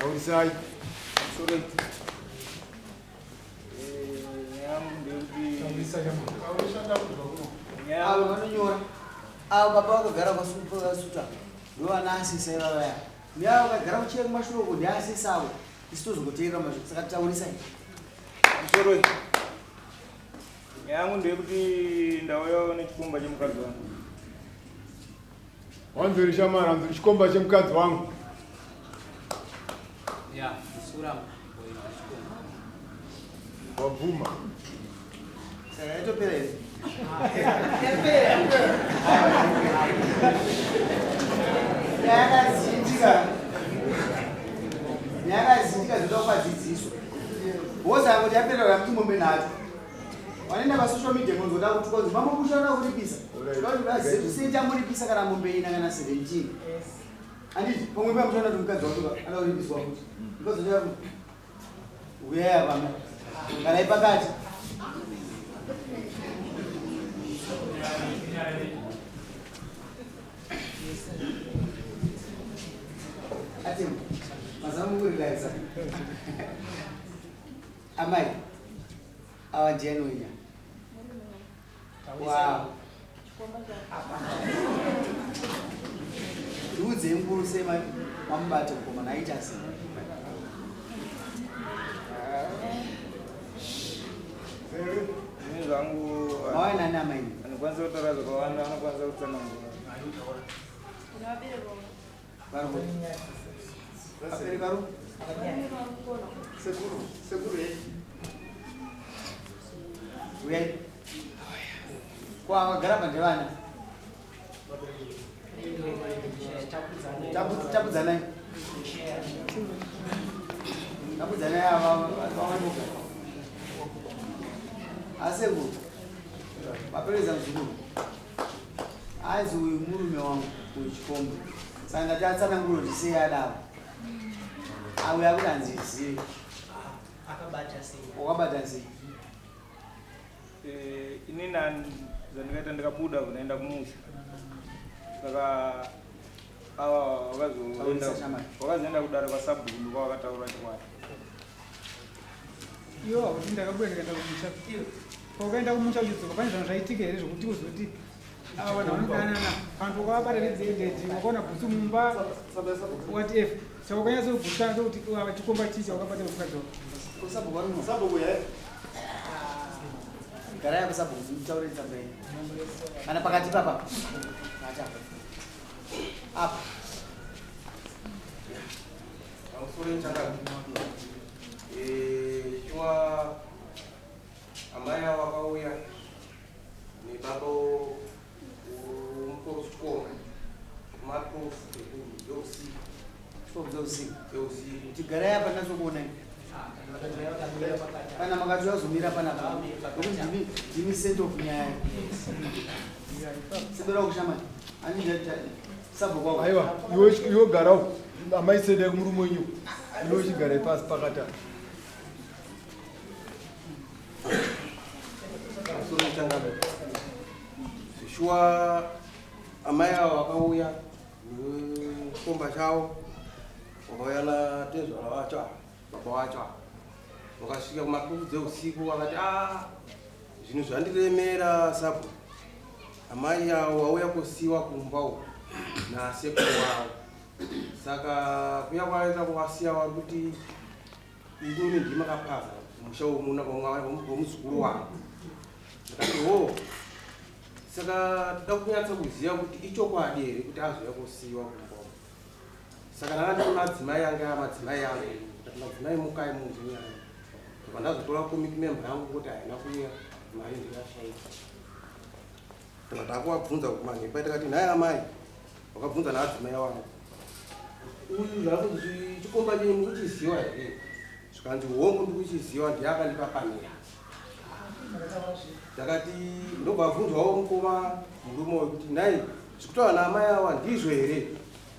Taurisai. Sorry. Yangu ndeyekuti Avo vanonyora. Avo baba vakagara kwasuta. Ndovana asisa ivava ya. Neavo vakagara kuchiya kumashure uko ndiasisa avo. Isu tozongoteerera mashoko saka taurisai. Sorry. Yangu ndeyekuti ndauyawo nechikomba chemukadzi wangu. Wanzuri shamara, wanzuri chikomba chemukadzi wangu. Ya, sura Wabvuma. Saka yatopera here? Nyaya zhinji ka. Nyaya zhinji ka dzinoda kupadzidziso. Woza kuti yapera kuti mombe nhatu. Vanoenda pasocial media monzoda kutukwa kuti mambo musha unoda kuripisa. Kuti vazive sei chamuripisa kana mombe ina kana 17. Handiti pamwe pamuchaona kuti mukadzi wacho anoda kuripiswa futi. Mukadzi wacho uyai apa garai pakati. Ati mazamu kurelaxa. Amai ava ndiani wenya? Wow. Ndiudzei mukuru sei mamubata mukomana aita sei? Ini zvangu Mauya nani amai? anokwanisa kutaura zvakawanda, anokwanisa kutsanangura. Vari kupi? Vabereki vari kupi? Sekuru, sekuru hey. Uyai. Ko vakagara pa ndevana? Tapudzanai. Tapudzanai ava vawanuka. Asekuru. Mapereza mzukuru. Aizi uyu murume wangu uyu chikomba. Saka ndati atsanangure kuti sei adaro. Auya kuti handizivi. Akabata sei? Wakabata sei? Inini zvandikaita ndikabuda ndaenda kumusha. Saka ava vakazoenda Taurisa shamwari. vakazoenda kudare kwasabhuku ndokwavakataura chokwadi. Iwo hauti ndakabuda ndikaenda kumusha. Paukaenda kumusha uchidzoka pane zvanhu zvaitika here zvokuti uzoti ava vanhu vanodanana vanhu ukavabata nedzendedzi wakaona bhutsu mumba whatever saka ukanyatsogutsana ndokuti ava chikomba chii chawakabata mukadzi wako. Sabhuku vari muno. Sabhuku here? Garai apo sabhuku mutaure tsamba yenyu. Kana pakati papa. Pakati apa. Apa. Pamusoro chakati. Shuwa amai avo vakauya nebaba womukoma kuma12 dzeusiku. 12 dzeusiku. Dzeusiku. Kuti garai apa ndinazokuonai. Kana makati wazomira panapa. Nokuti ndimi ndimi center of nyaya. Sebera kushamani. Ani sabhuku wako. Aiwa, iwe iwe gara uko. Amai sendai kumurume wenyu. Iwe uchigara pasi pakati apa. Pamusoro changano. Shuwa amai avo vakauya nechikomba chavo vakauya natezvara vacho ava, baba vacho ava. Vakasvika kuma12 dzeusiku vakati a zvinhu zvandiremera sabhuku. Amai avo vauya kusiwa kumba uku nasekuru wavo. Saka kuya kwaita kuvasiya vari kuti inini ndimi makapaza musha womuna womuzukuru wangu. Ndikati ho saka toda kunyatsa kuziva kuti ichokwadi here kuti azouya kusiyiwa kumba uku. Saka ndanga ndine madzimai anga madzimai angu ndikati madzimai mukai munzwe nyaya. Ndobva ndazotora comic member yangu kuti haina kuuya mari ndikashaika. Ndobva ndakuvabvunza kumanhepa tikati nhai amai wakabvunza naadzimai wangu uyu zvakunzi chikomba chenyu mukuchiziva here? Zvikanzi hongu ndikuchiziva ndiye akandipa pamira. Ndakati ndobva abvunzwawo mukoma murume uyu kuti nhai zvikutaura naamai ava ndizvo here?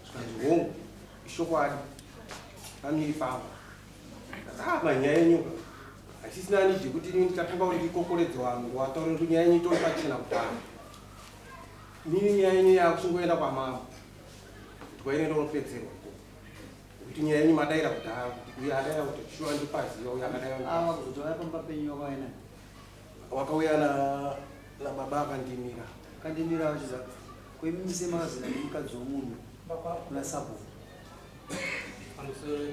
Zvikanzi hongu ishokwadi pamiri pangu. Ndakati ah manyaya yenyu haisisina need yekuti inini ndichatanga kuti ndikokoredze vanhu ndovataure kuti nyaya yenyu itori pachena kudhara. Inini nyaya yenyu yakuchingoenda kwamambo kuti kwainoenda unopedzerwa ikoko. Kuti nyaya yenyu madaira kudhaya kuti uyo adaira kuti shuwa ndipaziva uyo akadaira. Ava kuzoti vaya pamba penyu wakauya nani? Wakauya na nababa akandimira. Kandimira vachiza kuimimi semakazina nemukadzi womunhu kuna sabhuku. Pamusoro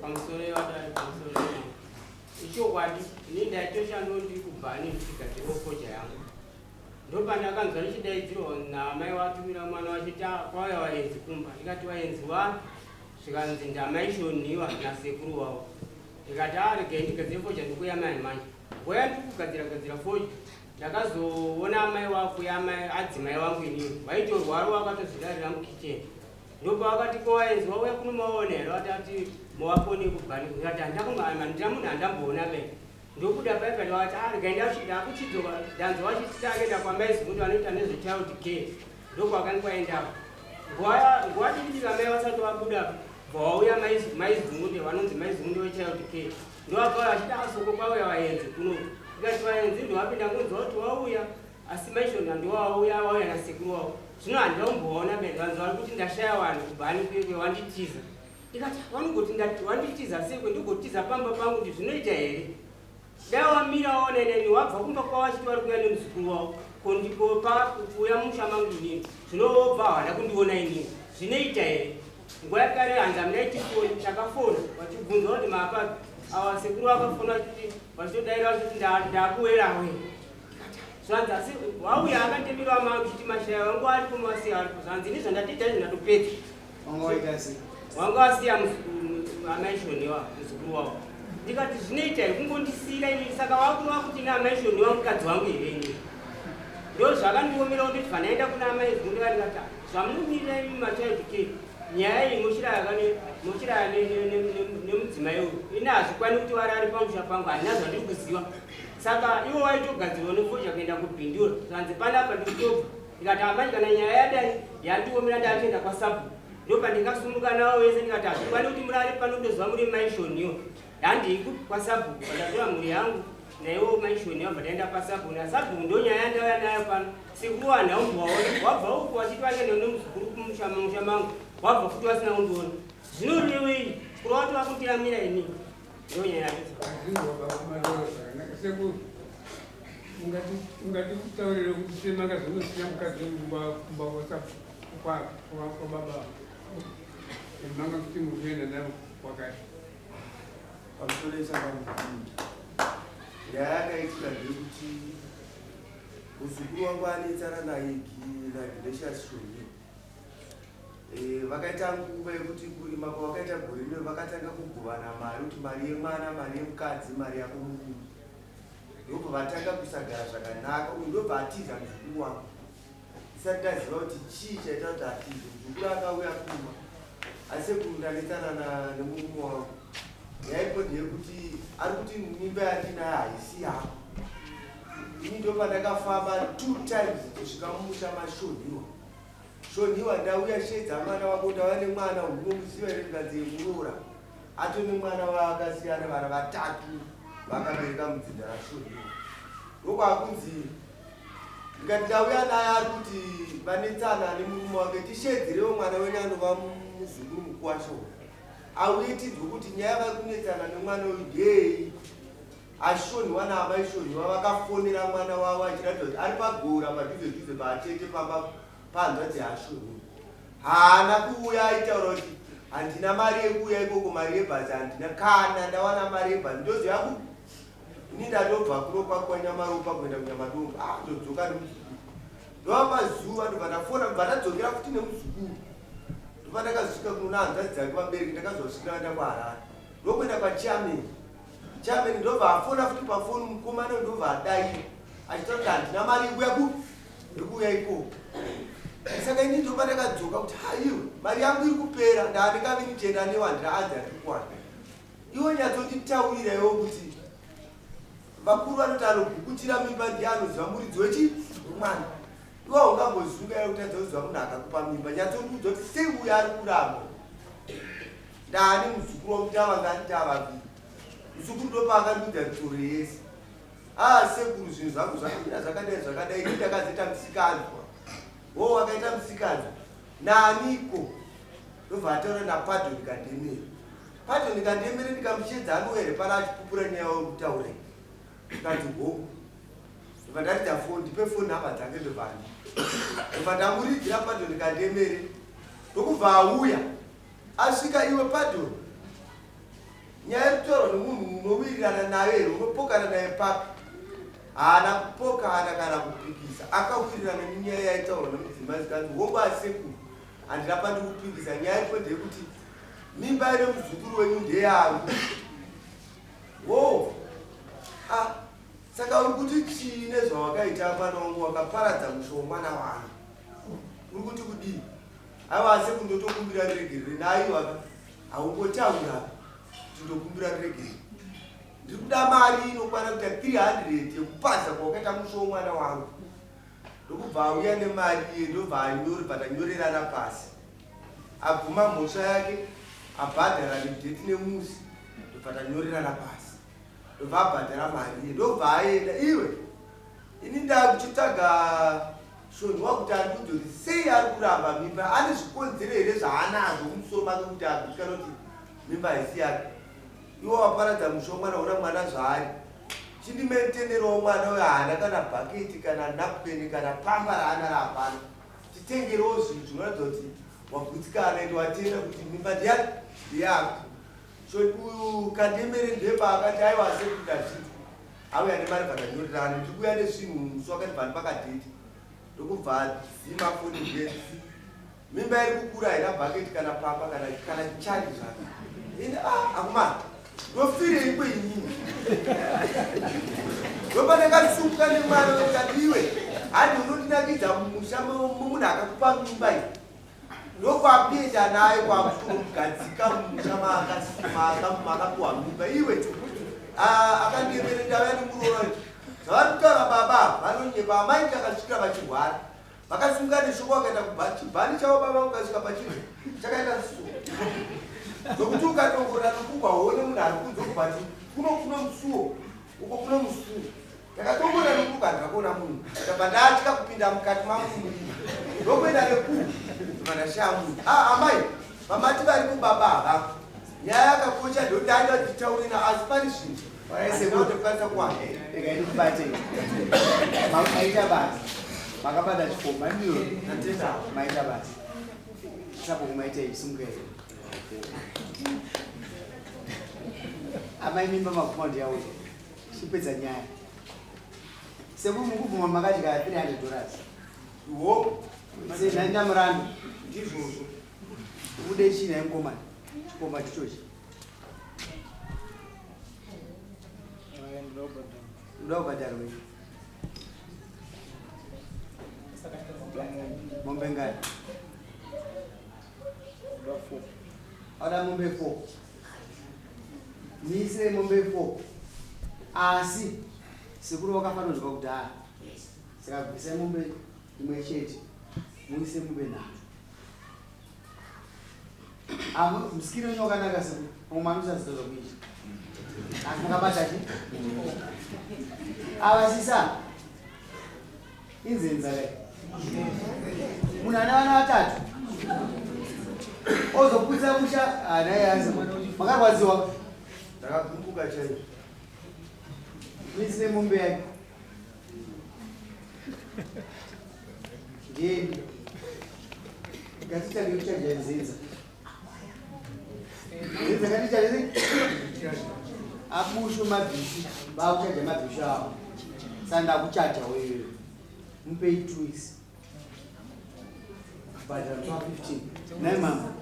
pamusoro yevadare, pamusoro ichokwadi, ini ndaitoshanda ndiri kubhani ndichigadzirawo fodya yangu. Ndopandakanzwa ndichidaidzirwa naamai watumira mwana wachiti, "Ah, kwauya vaenzi kumba." Ndikati, "Vaenzi wa?" Zvikanzi, "Ndamaishoniwa nasekuru wavo." Ndikati, "A, regai ndigadzire fodya, ndikuya mai." Manje nguva yandiri kugadzira gadzira fodya, ndakazoona amai wakuya, amai adzimai wangu inini vaitorwara, vakatozvidarira mukicheni. Ndopavakati, "Ko vaenzi wauya kuno maona here?" Vatati, "Mawafoni kubhani." Ndikati, "Handina munhu handamboona be." Ndokuda paipa ndakati, "A, regai ndakuchidzoka." Ndanzwa vachiti akaenda kwamai Zungu, vanoita nezvechild care, ndokwakange kwaendapo. Nguva diki amai vasati vabuda, bva wauya maiZungunde, vanonzi maiZungunde vechild care. Ndovakauya vachiti, "Asoko, kwauya vaenzi kuno." Ndikati, "Vaenzi ndovapinda ngunzwa kuti wauya, asi maishona ndowauya, vauya nasekuru wavo. Zvino handiraumbovaona be." Vanzi vari kuti, "Ndashaya vanhu kubhani kwekwe, wanditiza." Ndikati, "Vanogoti wanditiza sekwe, ndigotiza pamba pangu kuti zvinoita here? Dai wamira waona neni wabva kumba kwavo vachiti vari kuuya nemuzukuru wavo kondikopa kuuya musha mangu inini, zvino wobva havana kundiona inini, zvinoita here?" Nguva yakare hanzi hamunaiti foni. Takafona vachibvunza kuti mapa ava sekuru vakafona vachiti, vachitodaira vachiti, "Ndakuwerawe." Zvanzi, "Asi wauya akandemira mangu chiti mashaya vangu aripo, masiya aripo." Zvanzi, "Ini zvandatiita izvi ndatopedza." Wanga waita sei? Wanga wasiya amaishoniwa muzukuru wavo. Ndikati, "Zvinoita here kungondisiyira inini? Saka wakureva kuti ine amaishoniwa mukadzi wangu here inini?" Ndo zvakandiomera kuti bva ndaenda kuna amai Zungu, ndikati, "Zvamunomirira imi machild care, nyaya iyi mochiraya nemudzimai uyu. Ini hazvikwani kuti varare pamusha pangu, handina zvandiri kuziva." Saka ivo vaitogadzirwa nefodya kuenda kubhindura. Zvanzi, "Panapa ndikutobva." Ndikati, "Amai, kana nyaya yadai yandiomera, ndatoenda kwasabhuku." Ndopandingasumuka navo vese. Ndikati, "Hazvikwani kuti murare pano, ndoziva muri maishoniwa, handii kwasabhuku." Pandatora mhuri yangu naiwo maishoniwa, bva taenda pasabhuku. Nasabhuku, ndo nyaya yandauya nayo pano. Sekuru wanhaumbowaona wabva uku wachiti vaenda nemuzukuru kumusha musha mangu, wabva futi wasina kundiona, zvinorevei? Kureva kuti vakundiramira inini? Ndo nyaya yacho. Zvakanaka sekuru, ungatitaurire kuti semakazonosiya mukadzi kumba kwababa, manga kuti muri kuenda nayo kwakati? Pamusoro isangano, nyaya yakaitika ndeyekuti muzukuru wangu anetsana naGracious Shoni. Vakaita nguva yekuti kurima kwavakaita gore rino, vakatanga kugovana mari kuti mari yemwana, mari yemukadzi, mari yako mukuru. Ndobva vatanga kusagara zvakanaka. Uyu ndobva atiza muzukuru wangu. Isati taziva kuti chii chaita kuti atize, muzukuru akauya kuma asi kundanetsana nemurume wangu. Nyaya ndeyekuti ari kuti mimba yandinayo haisi yako. Ini ndopandakafamba two times kusvika mumusha maShoniwa. "Shoniwa, ndauya, shedza mwana wako, ndauya nemwana. Unomuziva here?" Ndikadzi yemuroora atone mwana waakasiyana, vana vatatu vakabereka mudzinza raShoniwa. Ndokwakunzi, ndikati, "Ndauya naye, ari kuti vanetsana nemurume wake. Tishedzirewo mwana wenyu anova muzukuru mukuwasha auye, tinzwe kuti nyaya vari kunetsana nemwana uyu ndeyei." Ashoniwa naamaishoniwa vakafonera mwana wavo achiratidza kuti ari pagora padhuze dhuze paatete pamba pahanzvadzi yaashoniwa. Haana kuuya, aitaura kuti, "Handina mari yekuuya ikoko, mari yebhazi handina. Kana ndawana mari yebhazi ndoziva ku ini ndatobva kuno kwakwanyamaropa kuenda kuNyamadombo." Ah, ndodzoka nemuzukuru. Ndova mazuva ndobva ndafona, bva ndadzokera futi nemuzukuru. Ndobva ndakazosvika kuno hanzvadzi dzake vabereki. Ndakazosvikira vaenda kuHarare, ndokuenda kwachairman. Chairman ndobva afona futi pafoni, mukomana ndobva adaira achitaura kuti, "Handina mari yekuuya ku yekuuya ikoko." Saka ini ndoba ndakadzoka kuti, "Haiwe, mari yangu iri kupera, ndaandikavi nichenda newandira adzi andiri kuwana. Iwe nyatsonditaurira iwo kuti vakuru vanoti anogukutira mimba ndiye anoziva muridzi wechi wemwana. Iwe haungambozungaira kutadza kuziva munhu akakupa mimba. Nyatsondiudza kuti sei uyo ari kuramba. Ndaani muzukuru wangu, tavangani tavaviri." Muzukuru ndopaakandiudza mitoro yese. "Ah, sekuru, zvinhu zvangu zvakamira zvakadai zvakadai. Ini ndakazoita musikanzwa." Wo wakaita musikanzwa naniko? Ndobva ataura naPardon Kandemere. Pardon Kandemere ndikamushedza anouya here pano achipupura nyaya yauri kutaura iyi? Zvikanzi hongu. Ndobva ndaridza foni, ndipe foni number dzake ndobva andipa. Ndobva ndamuridzira Pardon Kandemere ndokubva auya. Asvika iwe Pardon, nyaya iri kutaurwa nemunhu unowirirana nayo here unopokana naye papi? Haana kupokana kana kupikisa, akawirirana nenyaya yaitaurwa nemudzimai zvikanzi hongu asekuru. Handina pandikupikisa nyaya iripo ndeyekuti mimba ine muzukuru wenyu ndeyangu. Wo ah, saka uri kuti chii nezvawakaita mwana wangu wakaparadza musha womwana wangu uri kuti kudii? Aiwa asi kundotokumbira ruregerero naiwa haungotaura kuti ndokumbira ruregerero ndiri kuda mari inokwana kuita 300 yekupaza kwawakaita musha womwana wangu. Ndokubva auya nemari iye ndobva anyore patanyorerana pasi. Abvuma mhosva yake abhadhara nedate nemusi ndobva tanyorerana pasi. Ndobva abhadhara mari iye ndobva aenda iwe. Ini ndakuchitsvaga Shoni wakuti andiudze kuti sei ari kuramba mimba ane zvikonzero here zvaanazvo mumusoro make kuti agutsikane kuti mimba haisi yake. Iwe waparadza musha wemwana hona mwana zvaari. Chindimentenerawo mwana uyo haana kana bhaketi kana napkin kana pamba raanaro hapana. Titengerewo zvinhu zvinoratidza kuti wagutsikana ende watenda kuti mimba ndiyani ndeyako. So uyu Kandemere ndiye paakati aiwa sekuru ndazvinzwa. Auya nemari vakanyorerana ndiri kuuya nezvinhu musi wakati vanhu pakadheti ndokubva adzima foni ndezi Mimba iri kukura haina bucket kana pamba kana kana chari zvake. Ini ah akumana. Ndofirei kwenyu. Ndopandakasumuka nemwana ndikati iwe handi unondinakidza mumusha mumunhu akakupa mimba iyi. Ndokwapinda naye kwakutomugadzika mumusha maakapiwa mimba iwe. Ah, akandiyemere ndauya nemuroora. Zvavari kutaura baba vanonyepa amai takasvikira vachirwara. Vakasimuka neshoko vakaenda kubhani. Chibhani chavo baba ukasvika pachiri chakaita so. Zvokuti ukadongorera nokugwa uone munhu ari kunze kubati kuno kuno musuwo uko kuno musuwo. Ndakadongorera nokugwa handina kuona munhu. Ndabva ndatya kupinda mukati mangu murima. Ndokuenda nekuu ndobva ndashaya munhu. Ah amai vamati vari kubaba havako. Nyaya yakakosha ndodada kuti titaure na asi pari zvino Ndokwanisa kuwana. Regai ndikubate. Maita basa. Makabata chikomba ndiyo. Natenda. Maita basa. Sabhuku maita iyi simukai. Amai mimba mabvuma kuti yauya. Chipedza nyaya. Sekuru mukubvuma makadya 300 dollars. Wo. Senhainda murandu. Ndizvozvo. Ude chii nhai mukomana? Chikomba chichochi. Uda kubhadharwei? Mombe ngani? Auda mombe 4. Miisire mombe 4. Asi sekuru vakafanonzwa kudhara. Saka bvisai mombe imwe chete muise mombe nhatu. Musikiri wenyu wakanaka sekuru, pamwe manosazita zvakuita. Asi makabata chi? Ava sisa inzenza kai. Munhu ane vana vatatu ozoputsa musha anaye azi makarwadziwa. Ndakagumbuka chaizvo. Muisire mombe yake. Ndieni. Ngatitange kuchaja nzenza. Nzenza ngatichaje abushu mabhishu vakuchaja mabhishu avo. Saka ndakuchaja wewe. Mupei 2 weeks. Kubhadhara musi wa 15. Nhai mama.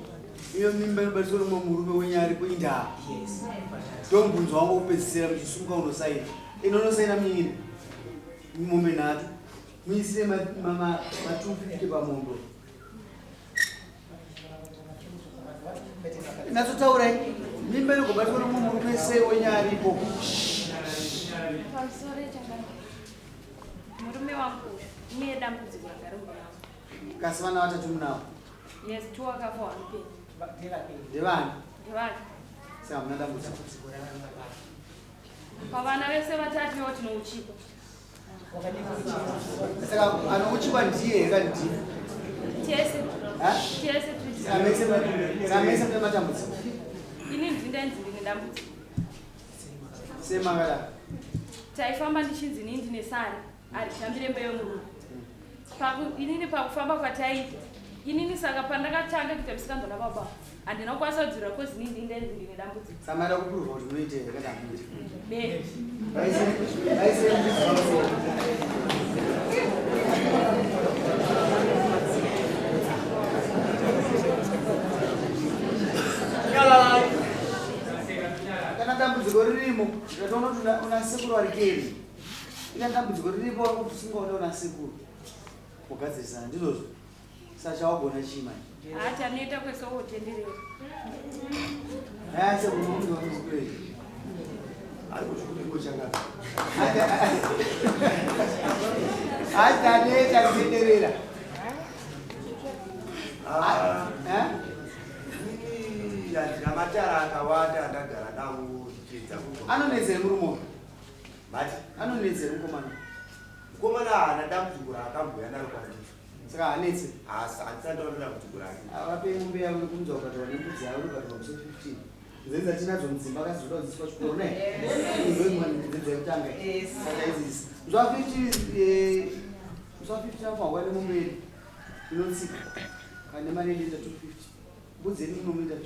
Iyo mimba inobatiswa nomumwe murume wenyu aripo indaa. Ndomubvunzo wangu wekupedzisira muchisumuka unosaina. Ino unosaina munyina. Mombe nhatu. Muisire ma ma ma 250 pamombe. Natsotaurai. Mimba inogobatwa nomumwe murume sei wenyu aripo. Pamusoro changamire. Murume wangu uyu uye dambudziko ranga riri mangu. Kasi vana vatatu munavo. Yes, two akafa one penyu. Ndevani? Ndevani. Saka hamuna dambudziko. Pavana vese vatatu iwo tinouchikwa. Saka anouchikwa ndiye here kana ndiye? Tese. Ha? Tese tiri. Samese mune matambudziko. Ini ndindainzi ndine dambudziko. Semakadaro. Taifamba ndichinzi inini ndine sari haritambire mbeyo murume. Inini pakufamba kwataiita inini saka pandakatanga kuita misikanzwa nababa handina kukwanisa kudzirira kozi inini ndindainzi ndine dambudziko. Samada kupuruvha kuti munoite here kana hamuiti. Be. Vaise mbudzi pamusoro. Kana dambudziko ririmo, ndatoona kuti una sekuru vari keri. Ina dambudziko riripo kuti usingaone una sekuru. Kugadzirisana ndizvozvo. Saka chawagona chii manje? Haa taneta kwese wotenderera. Haya sekuru munhu wamuzukuru. Ari kuti kunengochangana. Hataneta kutenderera. Ah, Eh? inini handina matara akawanda andagara nawo ndichiedza kubva. Anonetsa here murume uyu? Mati, Anonetsa here mukomana? mukomana haana dambudziko raakamboya naro kwandiri. Saka haanetse. Asi handisati ndaona dambudziko rake. Avape mombe yavo yekunzwa ukataura nembudzi yavo ukataura musi 15. Nzeve dzatinadzo mudzimba akazoda kudzidziswa chikoro ne? Ndoimwe nzeve dzekutanga. Saka idzidzi. Musi wa 15 musi wa 15 apo hauya nemombe yedu inotsika. Kana nemari inoita 250. Mbudzi yedu munomuita $50.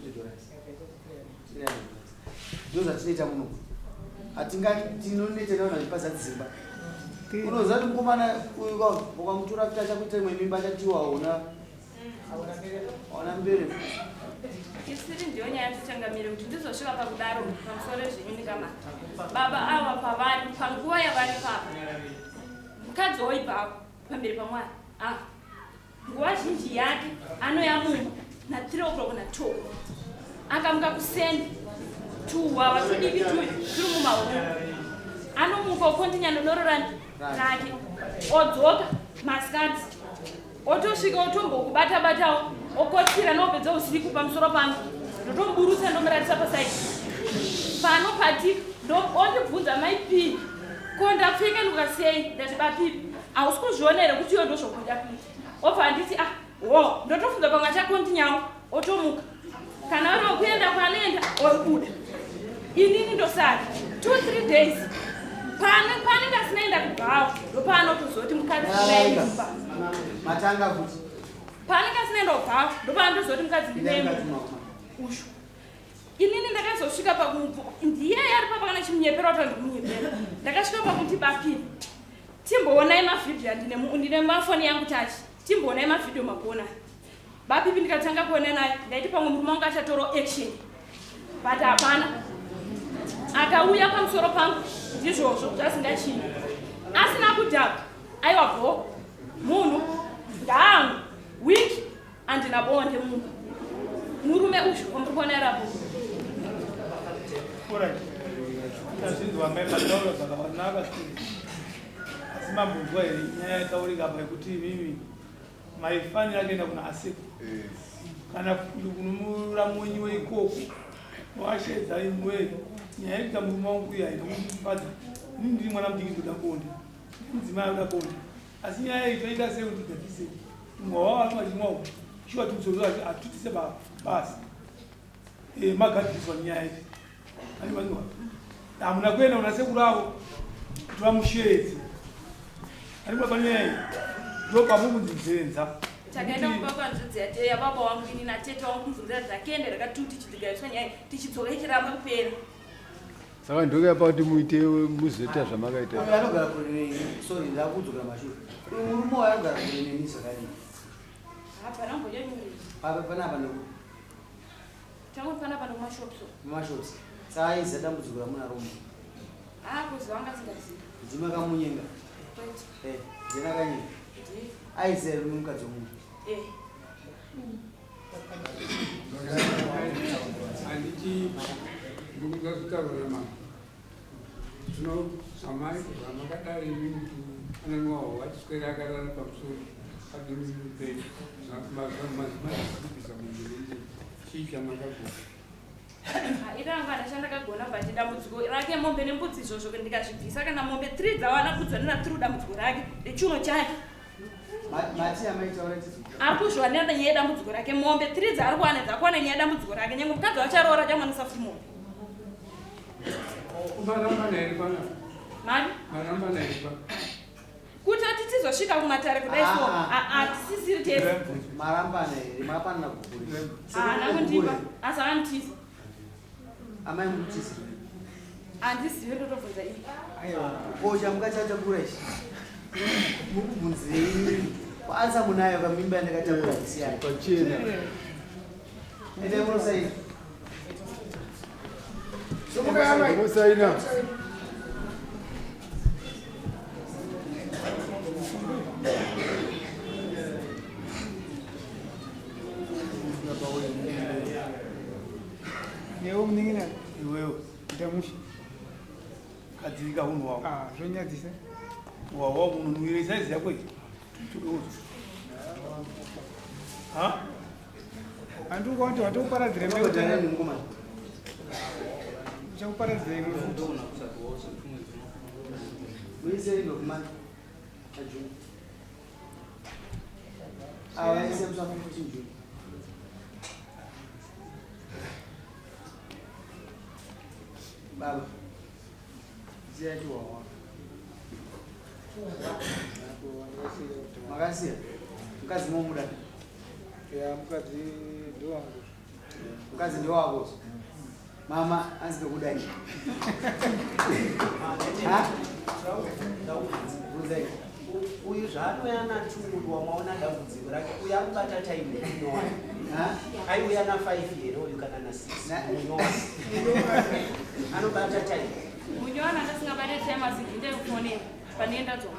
$300. Ndizvo zvatinoita muno. Hatingati tinoneta nevanhu vachipaza dzimba. Unoziva kuti mukomana uyu ka ukamutora kuti achakuita imwe mimba achatiwa hauna hauna mbereko. Isiri ndiyo nyaya yatochangamire kuti ndizosvika pakudaro pamusoro zvenyu ndikamata. Baba ava pavari panguva yavari papa. Mukadzi woibva pamberi pamwari. Ah. Nguva zhinji yake anoya mumba na 3 o'clock na 2 o'clock. Akamuka kuseni tuwawa tudiki tuyu turi mumaoko. Anomuka okondinya doro rake odzoka masikati otosvika otombokubata batawo okotsira nopedza usiku pamusoro pangu ndotomuburutsa ndomuratisa pasaidi pano pati ondibvunza mai P ko ndapfekenuka sei ndati bapipi hausi kuzviona here kuti iyo ndozvokuda kuita obva anditi ah wo ndotofunga pamwe achakontinyawo otomuka kana uri wekuenda kwaanoenda obuda inini ndosara 2 3 days panenge asinaenda kubhawa ndopaanotozoti mukadzi ndinaimba Matanga futi. paanenge asinaenda kubhawa ndopaanotozoti mukadzi ndinaimba Mukati mako. ushu inini ndakazosvika paku ndiye ari papa kana chimunyepera kuti ndikumunyepera ndakasvika pakuti bapini timboonai mavhidhiyo ndine mafoni yangu tachi timboonai mavhidhiyo makuona bapipi ndikatanga kuona naye ndaiti pamwe murume wangu achatoro action but hapana akauya pamusoro pangu ndizvozvo zvasingachini asina kudhakwa aiwa bho munhu ngaangu wiki handina bonde mumba murume ushu wamuri kuona rapo Alright. Tazvinzwa mai mataura zvakanaka asi mambonzwa here nyaya yataurika apa yekuti imimi maifanira kuenda kuna aseku kana kuti kunomura mwenyu weikoko washedza imwe nyaya yekuita murume wangu uyu haina kundifadza. Inini ndiri mwana mudiki ndoda bonde, mudzimai anoda bonde, asi nyaya iyi toita sei kuti tigadzise mumwe wavo anonga chimwawo shuwa timusozo atutise basi magadziriswa nyaya iyi anivanzwa hamuna kuenda kuna sekuru avo kuti vamusheedze anibaba nyaya iyi ndo pamukunzi nzenza. Takaenda kumba kwanzvadzi yababa wangu ini natete wangu kumubvunzira dzakende rakatuti tichidzigariswa nyaya tichidzoka ichiramba kupera. Saka ndokuyapa kuti muite muzoita zvamakaita. Uyu anogara kure neni. Sorry, ndakudzokera mashure. Uyu murume uyu anogara kure neni zvakadini? Hapana kumbonyanyurira. Papa panapa nekuti Tangoti panapa nekumashops. Mumashops. Saka aiziva dambudziko ramunaro mumba? Haa, kuziva anga asingazivi. Ndimi akamunyenga? Kwete. Eh, ndini akanyenga. Ndiye. Aiziva here mukadzi wemunhu? Eh. Handiti ndikuda kutaura namama zvino zvamai zvamakadaro imimi kuti ananwawo achiswera akarara pamusoro padurumubhedhi mazimazibvisa munhu renje chii chamakagona? Iranga ndachandakagona but dambudziko rake mombe nembudzi izvozvo ndikazvibvisa kana mombe 3 dzawana kudzanira through dambudziko rake rechiuno chake. Mati amaitaura tidzokera. Ari kuzviwanira nenyaya yedambudziko rake. Mombe 3 dzaari kuwana dzakuwana nyaya yedambudziko rake. Nyange mukadzi wacho aroora achamwanisa futi mombe. Marambana here pana? Mari? Marambana here pa? Kutoti tizosvika kumatare kudai so hatisisiri tese. Marambana here? Makapanana guguri. Haana kundipa asi anonditiza. Amai mukutiza. Handizive ndotobvunza ini. Ko chamukachatakura ichi? Mukubvunzirei? Kwanza munayo kamimba yandakatakura isiyana. Pachena. Endai munosaina. Munosaina. Newe munin'ina Iwewe ita mushe. Kadzirika hunhu wako. Ah, zvonyadzisa. Wawa munhu saizi yako iyi. Ha? Handi ukaona kuti watokuparadzira mbeu Unobhadhara nini mukomana? Uchakuparadzira imwe futi. Muise ndokumana. Ajuni. Ava ise musa 14 June. Baba. Ziya chiwawa. Makasiya. Mukadzi momuda. Ya mukadzi ndowangu. Mukadzi ndewako. Mama anzi ndokudai. Ha? Bvunzai. Uyu zvaanouya na2 wamaona dambudziko rake uyu akubata time yemunyowani. Ha? Aiuya na5 here uyu kana na6 munyowani anobata time. Munyowani andasingabate time asi ndinde kufonera panenge ndanzwa.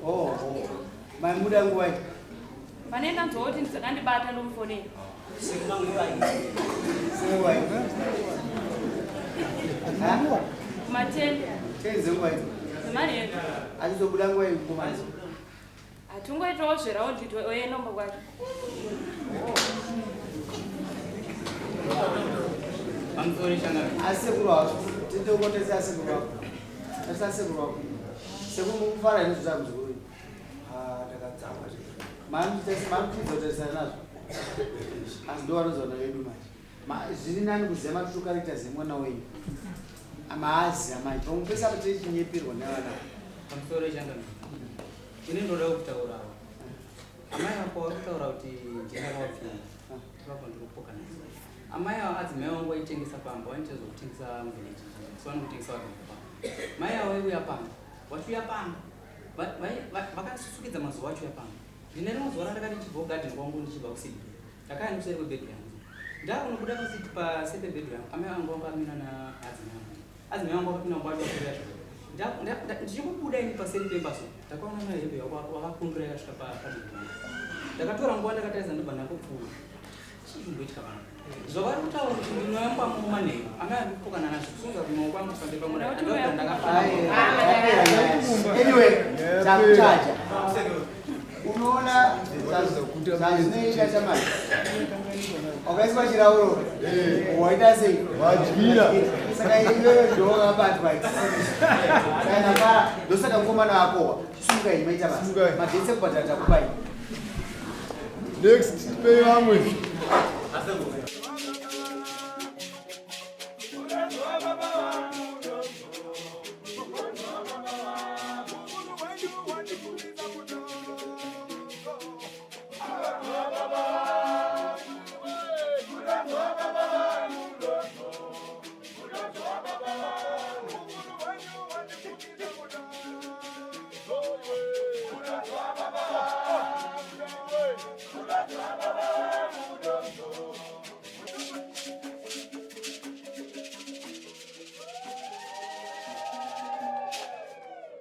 Oh. Maimuda nguva iyi. Panenge ndanzwa kuti dzakandibata ndomufonera. Sekunguva iyi. Senguva iyi. Ha? Kuma10. Tenze nguva iyi. Zemanheru. Achizobuda nguva iyi mukomana. Hatingoitawo zveraundi oenda kumba kwake. Pamusoro changamire. Asekuru wako. Tindokotesa asekuru wako. Tarisa asekuru wako. Sekuru mukufara here zvako zvikuru. Ah, ndakadzama zvezvo. Mamutidza kutarisana nazvo. Asi ndo vanozoona vedu manje. Zviri nani kuziva matrue characters emwana wenyu. Maaziva manje. Pamwe pese apa tichinyeperwa nevana. Pamusoro changamire. Ini ndoda kutaurawo. Amai vako vari kutaura kuti ndakavapfuma. Ipapo ndiri kupokana. Amai ava adzimai vangu vaitengesa pamba, vanoita zvekutengesa muvhileji. So vanotengesa vari pamba. Mai ava vaiuya pamba. Vachiuya pamba. Vakasukidza mazuva achiuya pamba. Ndine rimwe zuva randakati ndichibva kugadheni kwangu ndichibva kusidi. Ndakaya nekuseri kwebhedhu yangu. Ndakunobuda pasiti paseri pebhedhu yangu. Amai vangu vanga vamira naadzimai vangu. Adzimai vangu vakapinda mumba vacho vachiuya zvavo. Ndichingobuda ini paseri pemba so. Ndakaona mai hembe wakakundura yakasvika pabhedhu yangu. Ndakatora nguva ndakatarisa ndobva ndangopfuura. Chii chimboitika pano? Zvavari kutaura kuti ndinoyamba mumanheru. Amai vari kupokana nazvo. Kusunza kuti maoko angu pamberi pamwe. Ndobva ndakafara. Anyway, takuchaja. Unoona zvazvinoita chamai. Wakaiswa chirauro. Waita sei? Wadyira. Saka iwewe ndiwe wakabatwa. Saka ndafara ndosaka mukomana wakowa. Sungai maita basa. Sungai. Magetsi ekubhadhara takupai. Next, tipei vamwe.